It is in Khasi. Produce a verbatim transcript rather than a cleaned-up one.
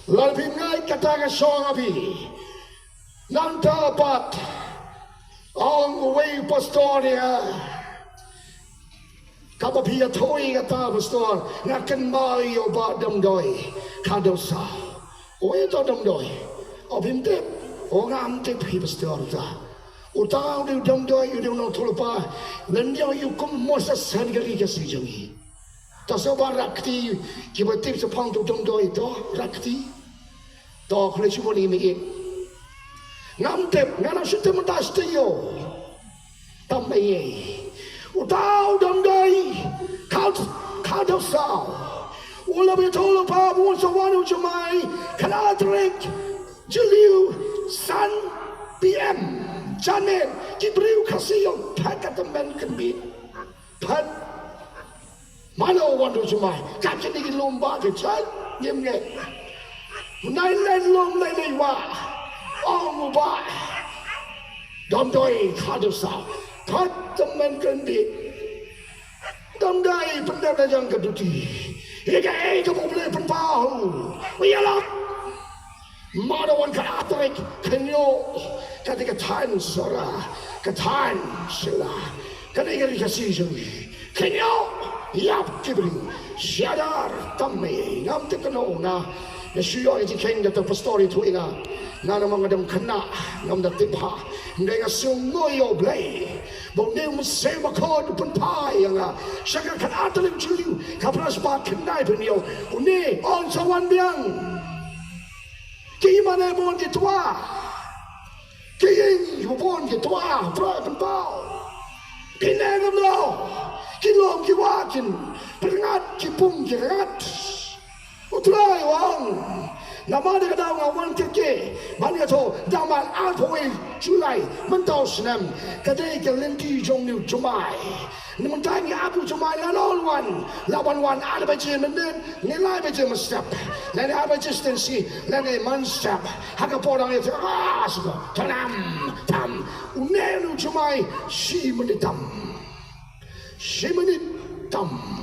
Lada phi ngeit kata ka shong ha phi. Nangta pat, ong uwei u pastor ïa nga, kaba phi ïathuh ïa kata pastor, nga kynmaw ïa u Bah Dongdoi Khadosa. Uei uto Dongdoi? O phim tip? O ngam tip hi pastor uta. Uta u dei u Dongdoi, u dei u nongïathuhlypa. Lynñiaw ïa u kum Moses ha kane ka ri Khasi jong ngi. To sngewbha rah kti, kiba tip shaphang uto u Dongdoi to rah kti. To khlei shu bun ïa ngi. Ngam tip, nga nang shu tip mynta shu tip ïa u. Tam ei ei. Uta u Dongdoi Khad-, Khadosa. U la ïathuhlypa bun sa wan u jumai, khatar tarik Jylliew san P M. Janmiet ki briew Khasi ïoh phet ka tymmen kynbiej. Phet. Mano wan u jumai, ka kine ki lum bah ki jan, ngim ngeit. Nai leit lum nai leit wah. Ong u Bah Dongdoi Khadosa. Phet tymmen kynbiej. Dongdoi pyndep la jong ka duty. Ïa kaei kaba U Blei pynpaw. Ïa la. Mano wan khatar tarik, khynñiuh, kata ka thaiñ Sohra, ka thaiñ Shella, kane ka ri Khasi jong ngi. Khynñiuh ïap ki briew, shadar tam ei ei, ngam tip kano nga. Nga shu ïoh ïa jingkheiñ kata u pastor ïathuh ïa nga. Nga namar nga dang khynnah, ngam da tip ha. Hynrei nga sngewnguh ïa U Blei ba une u Mynsiem Bakhuid u pynpaw ïa nga. Sha ka khatar tarik Jylliew, ka phra spah khyndai phew hynñiew. Une ong sa wan biang. Ki mane bun ki twa. Ki ïing bun ki twa, Trai pynpaw. Ki neng kumno. Ki lum ki wah kin pynrngat, ki pung ki rngat. U Trai u ong. Namar kata nga wan kyrkieh ban ïathuh, da man arphew wei July mynta u snem. Ka dei ka lynti jong une u jumai. Mynta ngi ap u jumai la long wan, la wan wan ar baje mynmiet, ne lai baje mynstep, lane ar baje shiteng shi, lane mynstep. Ha ka por dang ïa tras ko, tam, tam. Une u jumai shi minit tam. Shi minit tam.